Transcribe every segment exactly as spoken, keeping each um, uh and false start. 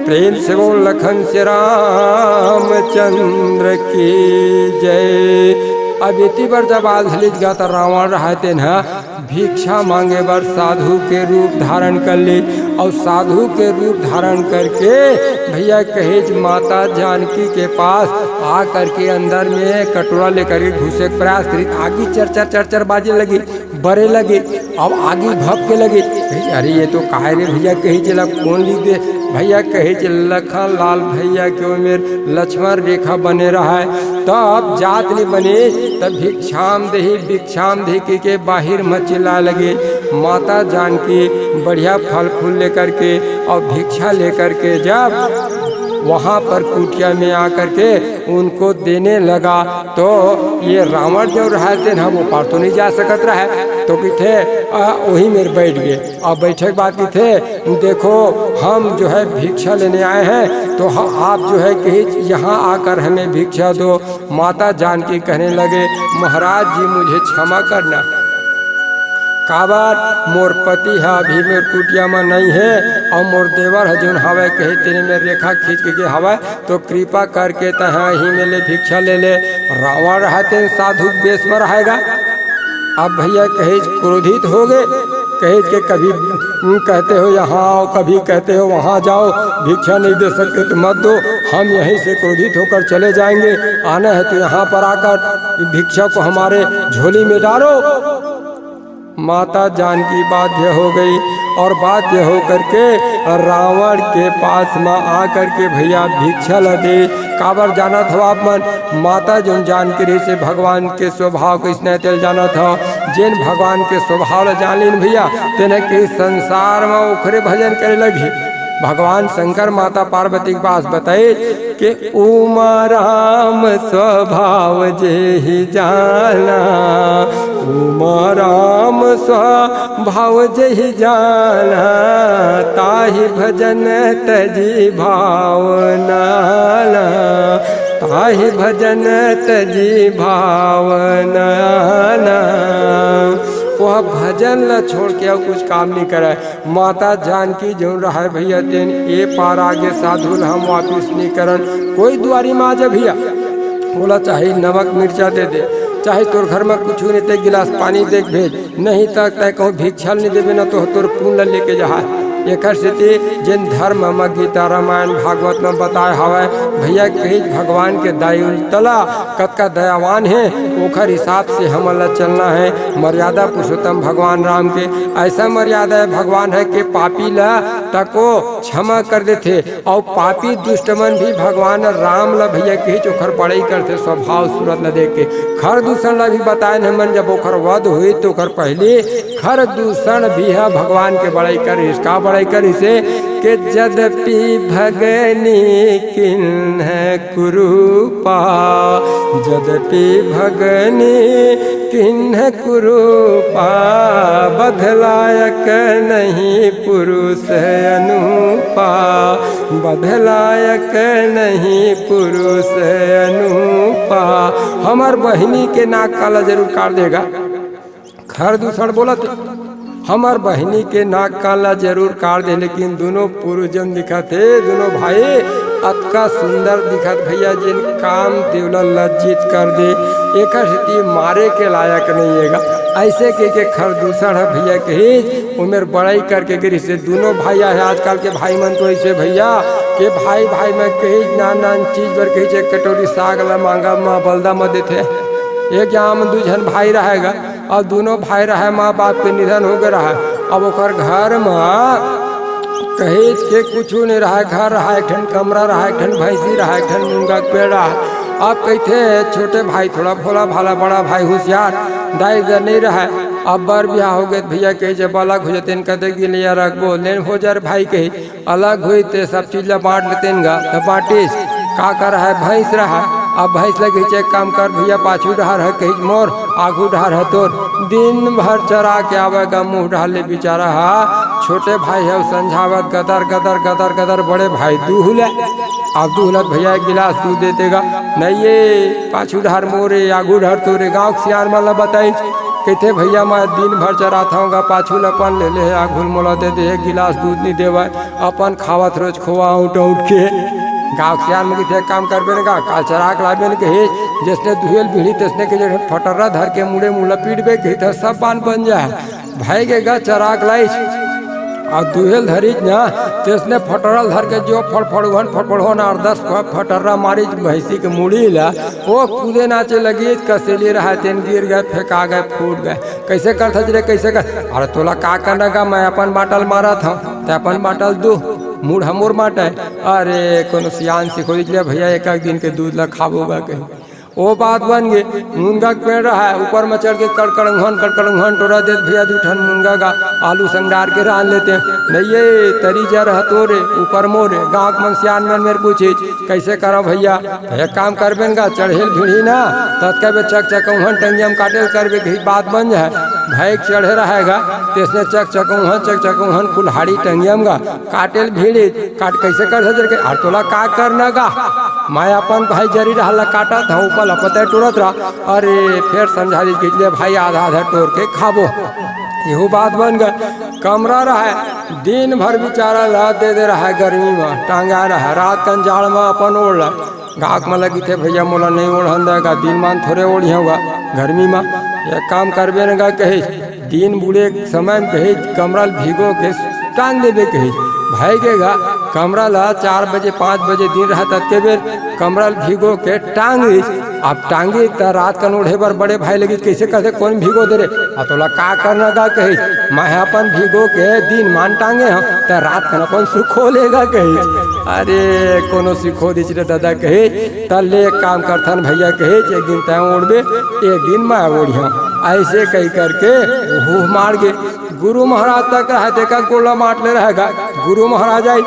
प्रेम से बोल लखन से रामचंद्र की जय। अब इति बर जब आल धलिच गा त रावण रहय तेन ह भिक्षा मांगे बर साधु के रूप धारण कर ले, अउ साधु के रूप धारण करके भइया कहेच माता जानकी के पास आ करके अंदर में कटोरा लेकर के घुसे के प्रयास करिस। आगी चर चर चर चर बाजे लगे, बरे लगे, अब आगी भभके लगे। कहेच, "अरे ये तो काय रे भइया," कहेच, "एला कोन लिख दे?" भइया कहेच, "लखन लाल भइया के ओमेर लक्ष्मण रेखा बने रहय, तब जात नइ बने, तब भिक्षाम देहि, भिक्षाम देहि कहिके बाहिर म चिल्लाय लगे।" माता जानकी बढ़िया फल फूल लेकर के अउ भिक्षा लेकर के जब वहाँ पर कुटिया में आकर के उनको देने लगा, तो ये रावण जो रहय तेन ह ओ पार तो नइ जा सकत रहय, तो कहिथे, "आ, ओही मेर बइठ गे।" अउ बइठे के बाद कहिथे, "देखो, हम जो है भिक्षा लेने आए हैं, तो ह-, आप जो है कहेच यहाँ आकर हमें भिक्षा दो।" माता जानकी कहने लगे, "महाराज जी, मुझे क्षमा करना, काबर मोर पति ह अभी मोर कुटिया म नइ हे, अउ मोर देवर ह जोन हवय कहे तेने मेर रेखा खींच के गे हवय, तो कृपा करके तैं ह इही में ले भिक्षा ले ले।" रावण रहय तेन साधु के बेस म रहय गा। अब भइया कहेच क्रोधित हो गे, कहेच के कभी कहते हो यहाँ आओ, कभी कहते हो वहाँ जाओ, भिक्षा नहीं दे सकते तो मत दो, हम यहीं से क्रोधित होकर चले जाएंगे, आना है तो यहाँ पर आकर भिक्षा को हमारे झोली में डालो। माता जानकी बाध्य हो गई अउ बाध्य होकर के रावण के पास म आकर के भइया भिक्षा ल दे। काबर जानत हव आप मन, माता जोन जानकी रहिस हे भगवान के स्वभाव कइसने तेला जानत हव। जेन भगवान के स्वभाव ल जान लिन भइया, तेन ह कहेच संसार म ओखरे भजन करे लगही। भगवान शंकर माता पार्वती के पास बताइस के उमा राम स्वभाव जेहि जाना, उमा राम स्वभाव जेहि जाना, ताहि भजन तजि भावना, ताहि भजन तजि भावना। ओह भजन ल छोड़ के अउ कुछ काम नइ करय। माता जानकी जउन रहय भइया, तेन ए पार आगे साधु ल हम वापिस नइ करन। कोई दुवारी म आ जा भइया, ओला चाहे नमक मिर्चा दे दे, चाहे तोर घर म कुछु नइ ते गिलास पानी दे के भेज, नहीं त तैं कहूँ भिक्षा ल नइ देबे न तो तोर पुन ल लेके जाहय। एखर सेती जेन धर्म म गीता, रामायण, भागवत म बताय हवय भइया, कहेच भगवान के दया उतला कतका दयावान हे, ओखर हिसाब से हमन ला चलना हे। मर्यादा पुरुषोत्तम भगवान राम के अइसा मर्यादा हे, भगवान ह के पापी ला तको क्षमा कर देथे, अउ पापी दुष्ट मन भी भगवान राम ला भइया कहेच ओखर बड़ई करथे, स्वभाव सूरत ला देख के। खर दूषण ला भी बतायन हमन, जब ओखर वध होही त ओखर पहिली खर दूषण भी ह भगवान के बड़ई करिस। का बड़ई करिस हे? के जदपि भगनी किन्ह कुरूपा, जदपि भगनी किन्ह कुरूपा, बध लायक नहीं पुरुष अनूपा, बध लायक नहीं पुरुष अनूपा। हमर बहिनी के नाक काला जरूर काट देगा। खर दूषण बोलत हे, हमर बहिनी के नाक कान ला जरूर काट दे, लेकिन दूनों पुरुष जउन दिखत हे, दूनों भाई अतका सुंदर दिखत भइया, जेन कामदेव ला लज्जित कर दे, एकर सेती मारे के लायक नइ हे गा। अइसे कहिके खर दूषण ह भइया कहिस, ओमेर बड़ई करके गिरिस हे। दूनों भाई आहे, आजकल के भाई मन तो अइसे भइया के भाई भाई म कहिस, नान नान चीज बर कहिस, एक कटोरी साग ला मांगा, माँ बलदा म देथे। एक गाँव म दू झन भाई रहय गा, अउ दूनों भाई रहय, माँ बाप के निधन हो गे रहय। अब ओकर घर म कहेच के कुछु नइ रहय, घर रहय, एक ठन कमरा रहय, एक ठन भैंसी रहय, एक ठन मूंगा के पेड़ रहय। अब कहिथे छोटे भाई थोड़ा भोला भाला, बड़ा भाई हुसियार, दाई ददा नइ रहय। अब बर बिहाव हो गे त भइया कहे जब अलग हो जातेन कतेक दिन ले रखबो, लेन हो जा रे भाई कहे। अलग होई ते सब चीज ला बांट लेतेन गा, त बांटिस। का का रहय? भैंस रहय। अब भैंस ल कहिस, "एक काम कर भइया, पाछू डहर ह कहिस मोर, आगू डहर ह तोर।" दिन भर चरा के आवय गा, मुंह डहर ले बिचारा ह छोटे भाई ह समझावत, गदर गदर गदर गदर, बड़े भाई दूह ले। अब दूह ले भइया एक गिलास दूध देते गा, "नहीं ये, पाछू डहर मोर ए, आगू डहर तोर ए।" गाँव के सियान मन ल बताइस। कहिथे, "भैया, मैं दिन भर चरात हंव गा, पाछू ल अपन ले ले हे, आघू ल मोला दे दे, एक गिलास दूध नइ देवय, अपन खावत रोज खोवा उठ उठ के।" गाँव के सियान मन कहिथे, "एक काम करबे न गा, काल चरा के लाबे न," कहिस, "जइसने दुहेल भिड़ी तइसने के जे फटर्रा धर के मुड़े मुड़ ल पीटबे," कहिथे, "सब बांध बन जाय।" भय गे गा, चरा के लाइस, अउ दुहेल धरिस न, तइसने फटर्रा ल धर के जो फड़फड़उहन, फड़फड़उहन आठ दस फ-, फटर्रा मारिस भैंसी के मुड़ी ल, ओ कूदे नाचे लगिस, कसेली रहय तेन गिर गे, फेंका गे, फूट गे। "कइसे करथस रे, कइसे कर?" "अरे तोला का करना गा, मैं अपन बांटा ल मारत हंव, तैं अपन बांटा ल दू, मुड़ ह मोर बांटा हे।" "अरे कोनो सियान सिखोरिच ले भैया, एक एक दिन के दूध ल खाबो गा," कहिस। ओ बात बन गे, मुनगा के पेड़ रहय, ऊपर म चढ़ के कड़कड़उहन, कड़कड़उहन टोरा देत भैया, दू ठन मुनगा गा आलू संग डार के रांध लेतेंव। "नइ ए, तरी जर ह तोरे, ऊपर मोरे।" गाँव के मन सियान मन मेर पूछिस, "कइसे करंव भैया?" "एक काम करबे न गा, चढ़ेल भिड़ही न, ततका बेर चकचकउहन टंगिया म काटेल करबे," कहिस, बात बन जाय। भय के चढ़े रहय गा, तइसने चकचकउहन, चकचकउहन कुल्हाड़ी टंगिया म गा काटेल भिड़िस। "काट कइसे करथस रे?" "अरे तोला का करना गा, मैं अपन भाई जरी रहल ला काटत हंव, ऊपर ल पतई टोरत रह।" अरे फेर समझा दिस, "ले भाई, आधा आधा टोर के खाबो।" एहू बात बन गे। कमरा रहय, दिन भर बिचारा ल दे दे रहय, गर्मी म टांगा रहय, रात कन जाड़ म अपन ओढ़ ल। गाँव के मन ल कहिथे, "भैया, मोला नइ ओढ़न दे गा, दिन मान थोरे ओढ़िहंव गा गर्मी म।" "एक काम करबे न गा," कहिस, "दिन बुड़े के समय म," कहिस, "कमरा ल भिगो के टांग देबे," कहिस। भय गे गा, कमरा ल चार बजे, पाँच बजे दिन रहय, ततके बेर कमरा ल भिगो के टांग दिस। अब टांगिस त रात कन ओढ़े बर बड़े भाई लगिस, "कइसे करथे, कोन भिगो दे रे?" "अरे तोला का करना गा," कहिस, "मैं ह अपन भिगो के दिन मान टांगे हंव, त रात कन अपन सुखो ले गा," कहिस। "अरे कोनो सिखो दिस रे ददा," कहिस, "त ले एक काम करथन भैया," कहिस, "एक दिन तैं ओढ़बे, एक दिन मैं ओढ़िहंव।" अइसे कहि करके ओहू मार गे। गुरु महाराज तक रहय, तेकर गोड़ ल मांज ले रहय गा। गुरु महाराज आइस,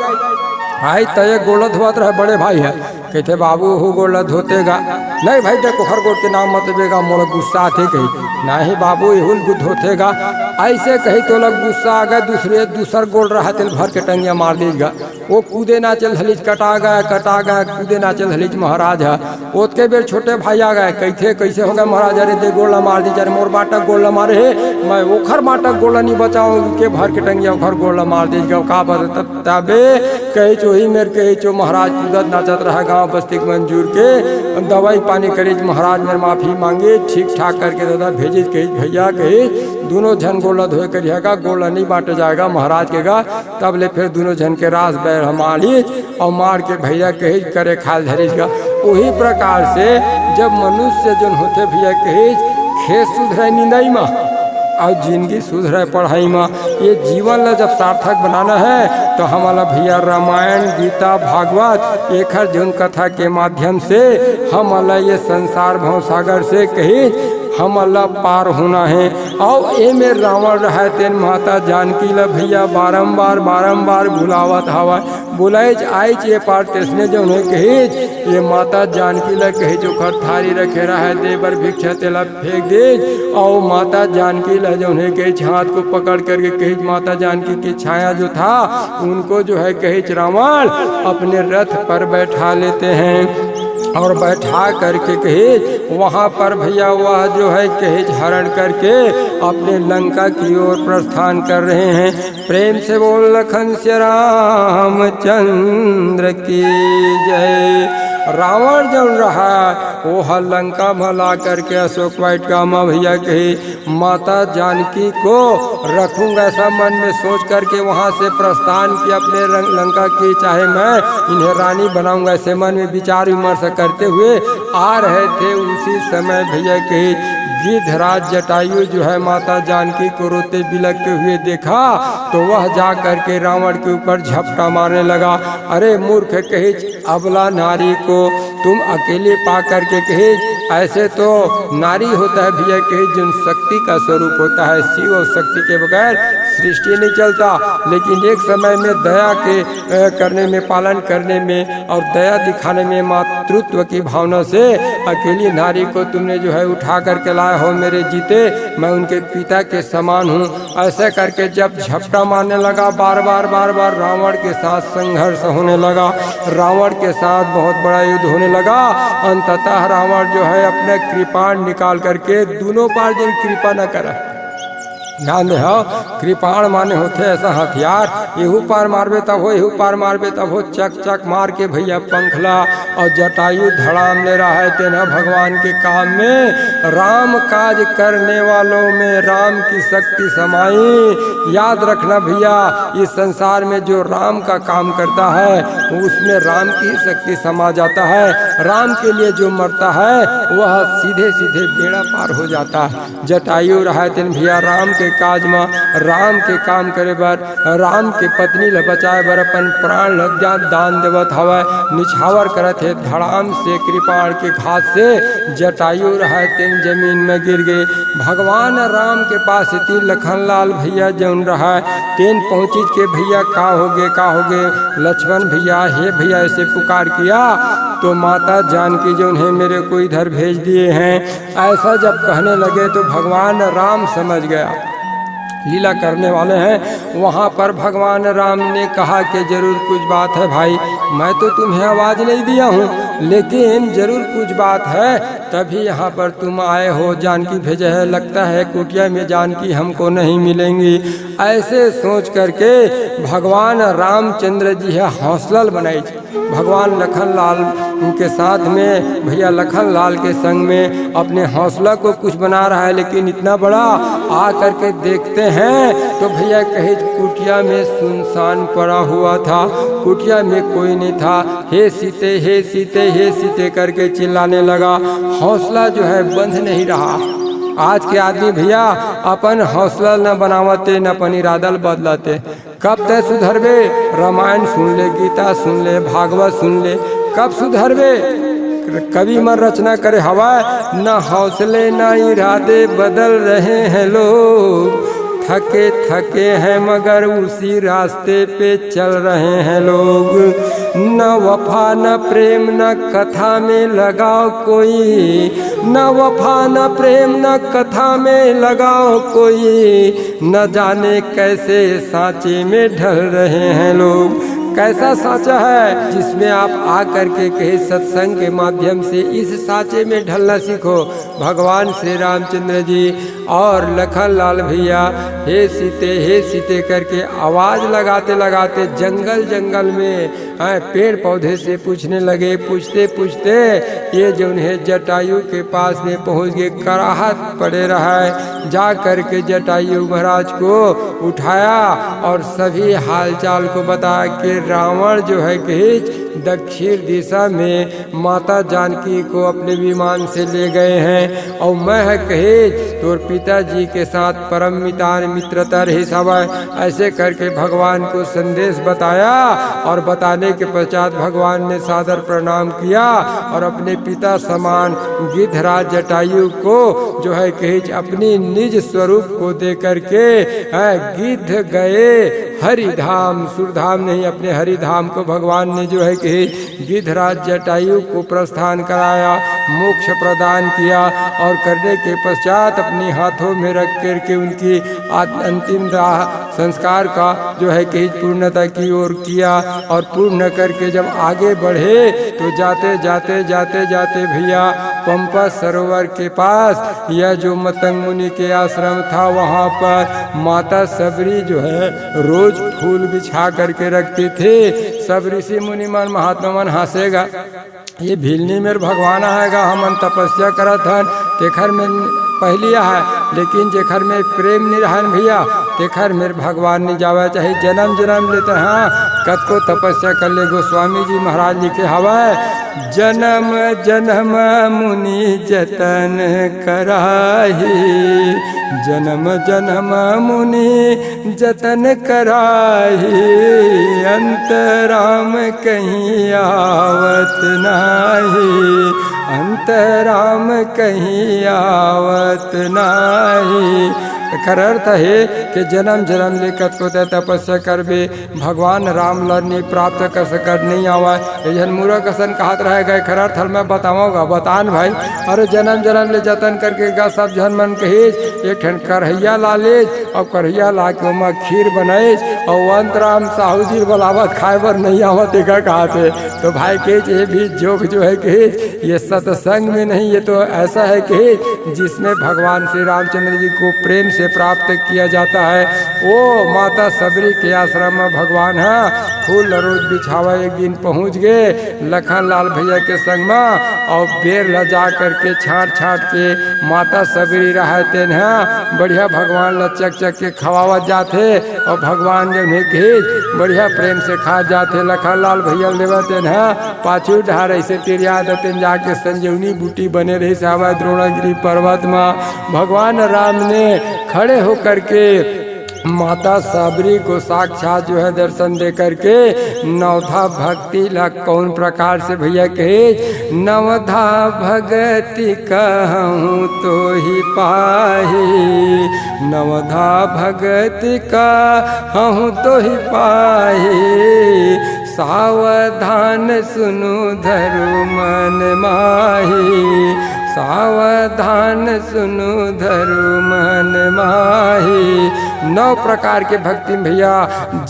आइस त एक गोड़ ल धोवत रहय बड़े भाई ह। कहिथे, "बाबू, ओहू गोड़ ल धोते गा।" "नहीं भाई, देख, ओखर गोड़ के नाम मत लेबे गा, मोला गुस्सा आथे," कहिस। "नहीं बाबू, एहू ल धोते गा।" अइसे कहिस त ओला गुस्सा आ गे, दूसरे, दूसर गोड़ रहय तेला भर के टंगिया मार दिस गा। ओ कूदे नाचे ल धलिस, कटा गे, कटा गे, कूदे नाचे ल धलिस महाराज ह। ओतके बेर छोटे भाई आ गे, कहिथे, "कइसे हो गे महाराज?" "अरे दे गोड़ ल मार दिस, अरे मोर बांटा गोड़ ल मारे हे, मैं ओखर बांटा गोड़ ल नइ बचांव," के भर के टंगिया ओखर गोड़ ल मार दिस गा। का बता तबे कहिस, ओही मेर कहिस, ओ महाराज कूदत नाचत रहय गांव बस्ती के मंजूर के, दवाई पानी करिस, महाराज मेर माफी मांगिस, ठीक ठाक करके ददा भेजिस, कहिस, "भैया," कहिस, "दूनों झन गोड़ ल धोए करिहा गा, गोड़ ल नइ बांटे जाय गा महाराज के गा।" तब ले फेर दूनों झन के रास बैर ह मारिस अउ मार के भैया कहिस करे खाय ल धरिस गा। ओही प्रकार से जब मनुष्य जोन होथे भैया कहिस खेत सुधरय निंदई म अउ जिनगी सुधरय पढ़ई म, ये जीवन ल जब सार्थक बनाना हे त हमन ल भैया रामायण, गीता, भागवत एखर जोन कथा के माध्यम से हमन ल ये संसार भवसागर से कहिस हमन ल पार होना हे। अउ एमे रावण रहय तेन माता जानकी ल भैया बारंबार, बारंबार बुलावत हवय। बुलाइच आइच ए पार तइसने जउन हे कहिच, ए माता जानकी ल कहिच ओखर थारी रखे रहय दे बर भिक्षा तेला फेंक देच। अउ माता जानकी ल जउन हे कहिच हाथ को पकड़ करके कहिच माता जानकी की छाया जो था उनको जो है कहिच रावण अपने रथ पर बैठा लेते हैं। और बैठा करके कहिच वहाँ पर भैया वह जो है कहिच हरण करके अपने लंका की ओर प्रस्थान कर रहे हैं। प्रेम से बोल लखन सिया रामचंद्र की जय। रावण जउन रहा ओह लंका म ला करके अशोक वाटिका म भैया कहिच माता जानकी को रखूंगा, ऐसा मन में सोच करके वहां से प्रस्थान किया अपने रंग-, लंका की, चाहे मैं इन्हें रानी बनाऊंगा, ऐसे मन में विचार विमर्श करते हुए आ रहे थे। उसी समय भैया कहिच गिद्धराज जटायु जो है माता जानकी को रोते बिलखते हुए देखा तो वह जा करके रावण के ऊपर झपटा मारने लगा। अरे मूर्ख कहिच अबला नारी को तुम अकेले पा करके कहिच, ऐसे तो नारी होता है भैया कहिच जिन शक्ति का स्वरूप होता है, शिव और शक्ति के बगैर सृष्टि नहीं चलता। लेकिन एक समय में दया के, अ, करने में, पालन करने में और दया दिखाने में, मातृत्व की भावना से अकेली नारी को तुमने जो है उठा करके लाए हो मेरे जीते, मैं उनके पिता के समान हूँ। ऐसे करके जब झपटा मारने लगा बार बार, बार बार रावण के साथ संघर्ष होने लगा। रावण के साथ बहुत बड़ा युद्ध होने लगा। अंततः रावण जो है अपने कृपाण निकाल करके दोनों पार जिन कृपा न करा। ध्यान दे हो, कृपाण माने होथे ऐसा हथियार, एहू पार मारबे तब हो, एहू पार मारबे तब हो, चक चक मार के भैया पंख ला। और जटायु धड़ाम ले रहा है तेना भगवान के काम में। राम काज करने वालों में राम की शक्ति समाई। याद रखना भैया, इस संसार में जो राम का काम करता है, उसमें राम की शक्ति समा जाता है। राम के लिए जो मरता है, वह सीधे सीधे बेड़ा पार हो जाता है। जटायु रहा तेन भैया राम के काज म, राम के काम करे बर, राम के पत्नी ल बचाए बर अपन प्राण ल द्या-, दान देवत हवय। निछावर करत हे, धड़ाम से कृपाण के घात से जटायु रहा तेन जमीन में गिर गए। भगवान राम के पास इति लखन लाल भैया जौन रहा तेन पहुँचिच के, "भैया का होगे, का होगे?" लक्ष्मण भैया, "हे भैया," ऐसे पुकार किया तो माता जानकी जौन है मेरे को इधर भेज दिए हैं। ऐसा जब कहने लगे तो भगवान राम समझ गया, लीला करने वाले हैं। वहाँ पर भगवान राम ने कहा कि जरूर कुछ बात है भाई, मैं तो तुम्हें आवाज़ नहीं दिया हूँ, लेकिन जरूर कुछ बात है, तभी यहाँ पर तुम आए हो। जानकी भेजे है, लगता है कुटिया में जानकी हमको नहीं मिलेंगी। ऐसे सोच करके भगवान रामचंद्र जी है हौसला बनाई। भगवान लखन लाल उनके साथ में, भैया लखन लाल के संग में अपने हौसला को कुछ बना रहा है, लेकिन इतना बड़ा आ करके देखते हैं तो भैया कहे कुटिया में सुनसान पड़ा हुआ था, कुटिया में कोई नहीं था। "हे सीते, हे सीते, हे सीते" करके चिल्लाने लगा। हौसला जो है बंध नहीं रहा। आज के आदमी भैया अपन हौसला न बनावते, न अपन इरादा ल बदलते। कब तै सुधरबे? रामायण सुन ले, गीता सुन ले, भागवत सुन ले, कब सुधरबे? कवि मन रचना करे हवय, "न हौसले न इरादे बदल रहे हैं लोग, थके थके हैं मगर उसी रास्ते पे चल रहे हैं लोग। न वफा न प्रेम न कथा में लगाव कोई, न वफा न प्रेम न कथा में लगाव कोई, न जाने कैसे सांचे में ढल रहे हैं लोग।" कैसा सांचा है जिसमें आप आ करके कहे सत्संग के माध्यम से इस सांचे में ढलना सीखो? भगवान श्री रामचंद्र जी और लखन लाल भैया हे सीते, हे सीते करके आवाज लगाते लगाते जंगल जंगल में, हैं, पेड़ पौधे से पूछने लगे। पूछते पूछते ये जौन है जटायु के पास में पहुँच गए, कराहत पड़े रहा है। जा करके जटायु महाराज को उठाया और सभी हालचाल को बताया कि रावण जो है कहिच दक्षिण दिशा में माता जानकी को अपने विमान से ले गए हैं और मैं है कहिच तोर पिताजी के साथ परम मितान मित्रता रहिस हवय। ऐसे करके भगवान को संदेश बताया और बताने के पश्चात भगवान ने सादर प्रणाम किया और अपने पिता समान गिद्धराज जटायु को जो है कहिच अपनी निज स्वरूप को दे करके, हैं, गिद्ध गए हरिधाम, सुरधाम नहीं, अपने हरिधाम को भगवान ने जो है कहिच गिद्धराज जटायु को प्रस्थान कराया, मोक्ष प्रदान किया और करने के पश्चात अपने हाथों में रख करके उनकी आ-, अंतिम दाह संस्कार का जो है कहिच पूर्णता की ओर किया और पूर्ण करके जब आगे बढ़े तो जाते जाते जाते जाते भैया पंपा सरोवर के पास यह जो मतंग मुनि के आश्रम था, वहाँ पर माता सबरी जो है रोज फूल बिछा करके रखती थी। सब ऋषि मुनि मन, महात्मा मन हंसेगा, ये भिलनी मेर भगवान आएगा, हमन तपस्या करत हन, तेखर में पहली आहे, लेकिन जेखर में प्रेम नहीं रहन भैया, तेखर मेर भगवान नहीं जावे, चाहे जन्म जन्म लेते। हाँ, कतको तपस्या कर ले। गोस्वामी जी महाराज लिखे हवय, "जन्म जन्म मुनि जतन कराही, जन्म जन्म मुनि जतन कराही, अंतराम कहीं आवत नाही, अंतराम कहीं आवत नाही।" एखर अर्थ हे कि जन्म जन्म ले कतको ते तपस्या करबे, भगवान राम ल नी प्राप्त कर सकत, नहीं आवय। ये झन मूरख असन कहत रहे गा, एखर अर्थ ल मैं बतावंव गा, बतान भाई। अरे जन्म जन्म ले जतन करके गा, सब झन मन कहिस, एक ठन करहिया ला लेस, अउ करहिया ला के ओमा खीर बनाइस, अउ अंतराम साहू जी ल बलावत खाए बर नहीं आवत, एका कहत हे। तो भाई कहिस, ये भी जोक जो है कहिस, ये सत्संग में नहीं, ये तो ऐसा है कहिस, जिसमें भगवान श्री रामचंद्र जी को प्रेम से प्राप्त किया जाता है। ओ माता सबरी के आश्रम में भगवान ह फूल रोज बिछावा एक दिन पहुँच गे लखन लाल भैया के संग म, अउ बेर ल जा करके छांट छांट के माता सबरी रहय तेन ह बढ़िया भगवान ल चक चक के खवावत जात हे, अउ भगवान जउन हे कहिस बढ़िया प्रेम से खात जात हे। लखन लाल भैया ल देवत तेन ह पाछू डहार अइसे तिरिया दतेन जाके संजीवनी बूटी बने रहिस हवय द्रोणागिरी पर्वत म। भगवान राम ने खड़े होकर के माता साबरी को साक्षात जो है दर्शन दे करके नवधा भक्ति ला कौन प्रकार से भैया कहे, नवधा भगति कहूँ तो ही पाही, नवधा भगति कहूँ तो ही पाही, सावधान सुनु धरु मन माही, सावधान सुनु धरु मन माही। नौ प्रकार के भक्ति में भैया,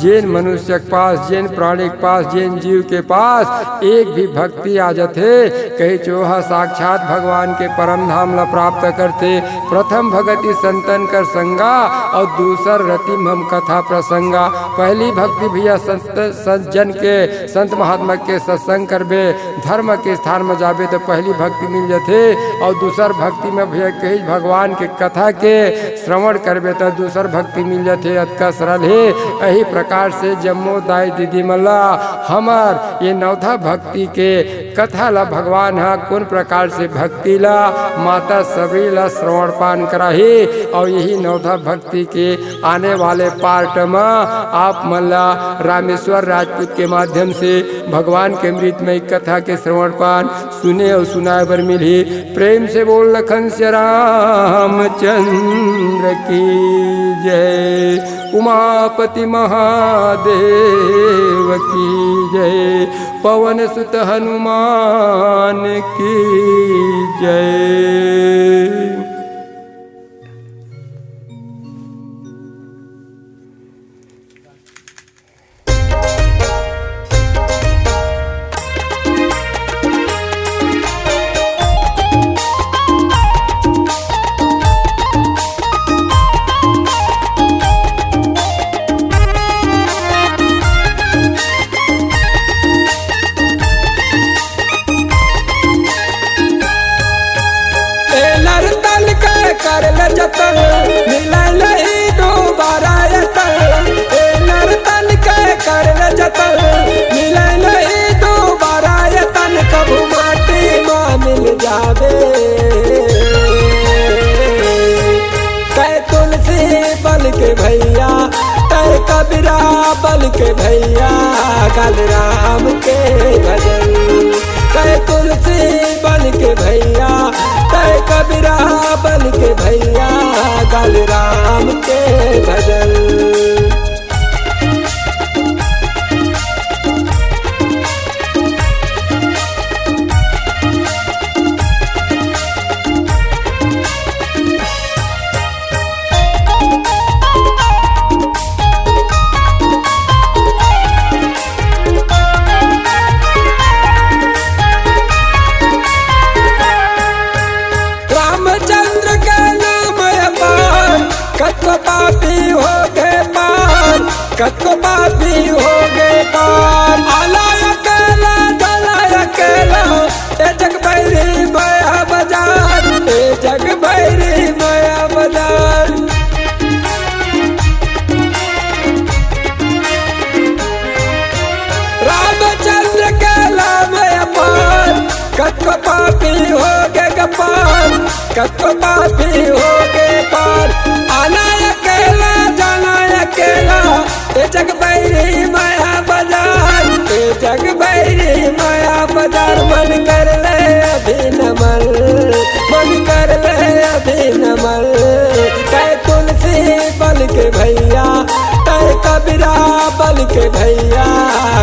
जेन मनुष्य के पास, जेन प्राणी के पास, जेन जीव के पास एक भी भक्ति आ जाथे, कहे चोहा साक्षात भगवान के परम धाम ला प्राप्त करथे। प्रथम भगति संतन कर संगा, अउ दूसर रति मम कथा प्रसंगा। पहली भक्ति भैया संत, संत जन के, संत महात्मा के सत्संग करबे, धर्म के स्थान में जाबे तो पहली भक्ति मिल जाथे, अउ दूसर भक्ति में भैया कही भगवान के कथा के श्रवण करबे तो दूसर भक्ति मिल जाथे। अतका सरल हे। यही प्रकार से जम्मो दाई दीदी मन ला हमर ये नवधा भक्ति के कथा ला भगवान ह कोन प्रकार से भक्ति ला, माता सबरी ला श्रवण पान कराही। अउ यही नवधा भक्ति के आने वाले part म आप मन ला रामेश्वर राजपूत के माध्यम से भगवान के अमृतमय कथा के श्रवण पान सुने अउ सुनाए बर मिलही। प्रेम से बोल लखन सिया रामचंद्र की जय, उमापति महादेव की जय, पवन सुत हनुमान की जय। ए नर्तन के कर ले जतन, मिले नहीं दोबारा ये तन। ए नर्तन के कर ले जतन, मिले नहीं दोबारा ये तन। कभू माटी मा मिल जाबे। तै तुलसी बन के भैया, तै कबीरा बन के भैया, गाल राम के भजन। तै तुलसी बन के भैया, तै कबीरा बन के भैया, गाल राम के भजन। रामचंद्र के नाम अपार, कतको पापी हो गे पार, कतको पापी हो गे पार। आला अकेला, डोला अकेला, ए जग भैरी माया बजार, ए जग भैरी माया बजार। रामचंद्र के नाम अपार, कतको पापी हो गे गे पार, कतको पापी हो गे पार। आना अकेला, जाना अकेला, ए जग भैरी माया बजार, ए जग भैरी माया बजार। मन कर ले अभी नमन, मन कर ले अभी नमन। तै तुलसी के भैया, तय कबीरा बन के भैया,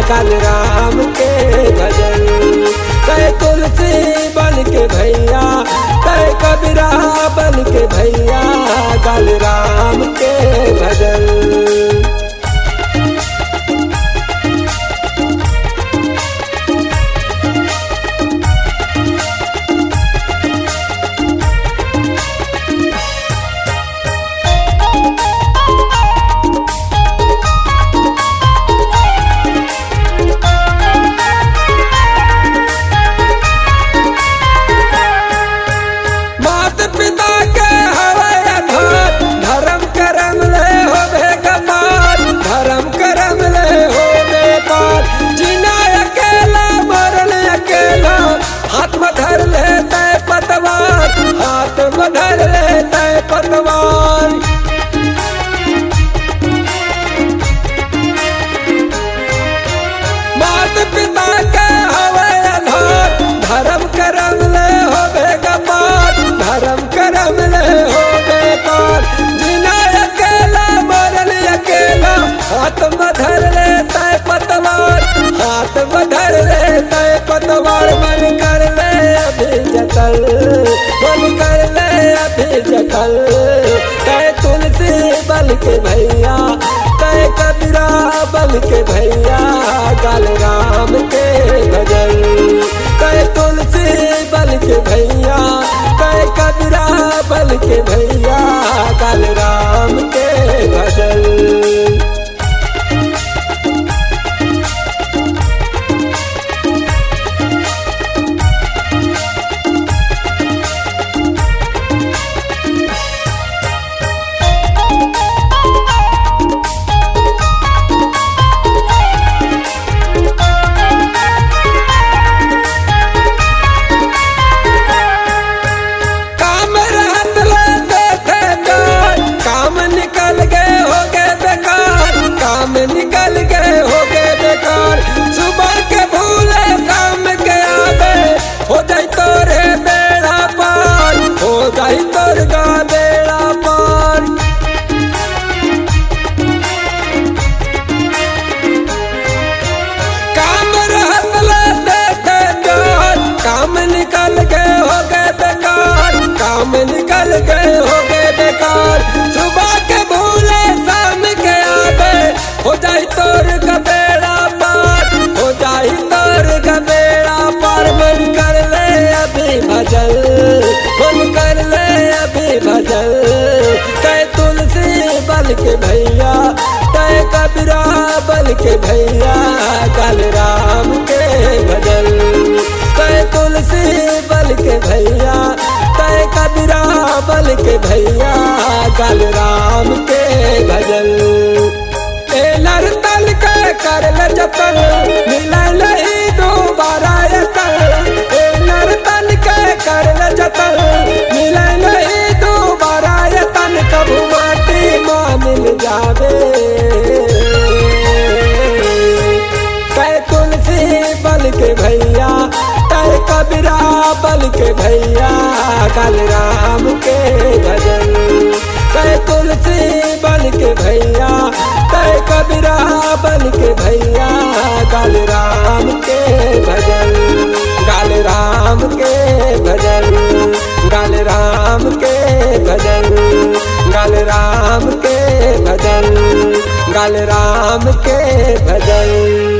काल राम के भजन। तय तुलसी बन के भैया, तय कबीरा बन के भैया, काल राम के भजन। मात पिता के हवय आधार, धर्म करम ले होबे गमार, धर्म करम ले होबे पार। जीना अकेला, मरन अकेला, हाथ म धर ले तय पतवार, हाथ म धर ले तय पतवार। मात पिता के हवय आधार, धर्म करम ले होबे गमार, धर्म करम ले होबे पार। जीना अकेला, मरन अकेला, हाथ म धर ले तय पतवार, हाथ म धर ले तय पतवार। मन कर ले अभी जतन, मन कर ले अभी जतन, तय तुलसी बन के भैया, तय कबीरा बन के भैया, काल राम के भजन। तय तुलसी बन के भैया, तय कबीरा बन के भैया, काल राम के भजन। काम रहत ले देखे डर, काम निकल गए हो गए बेकार, काम निकल गए हो गए बेकार। सुबह के भूले शाम के आवे, हो जाई तोरे बेड़ा पार, हो जाई तोर गा बेड़ा पार। काम रहत ले देखे डर, काम निकल गए हो गए बेकार, काम निकल गए हो गए बेकार। सुबह के भूले शाम के आवे, हो जाई तोर का बेड़ा पार, हो जाई तोर का बेड़ा पार। मन कर ले अभी भजन, मन कर ले अभी भजन। तय तुलसी बन के भैया, तय कबीरा बन के भैया, काल राम के भजन। तय तुलसी बन के भैया, तय कबीरा बन के भैया, काल राम के भजन। ए नर तन के कर ले जतन, मिले नहीं दोबारा ये तन। ए नर तन के कर ले जतन, मिले नहीं दोबारा ये तन। कभू माटी मा मिल जावे। तय तुलसी बन के भैया, तय कबीरा बन के भैया, काल राम के भजन। तय तुलसी बन के भैया, तय कबीरा बन के भैया, काल राम के भजन, काल राम के भजन, काल राम के भजन, काल राम के भजन, काल राम के भजन।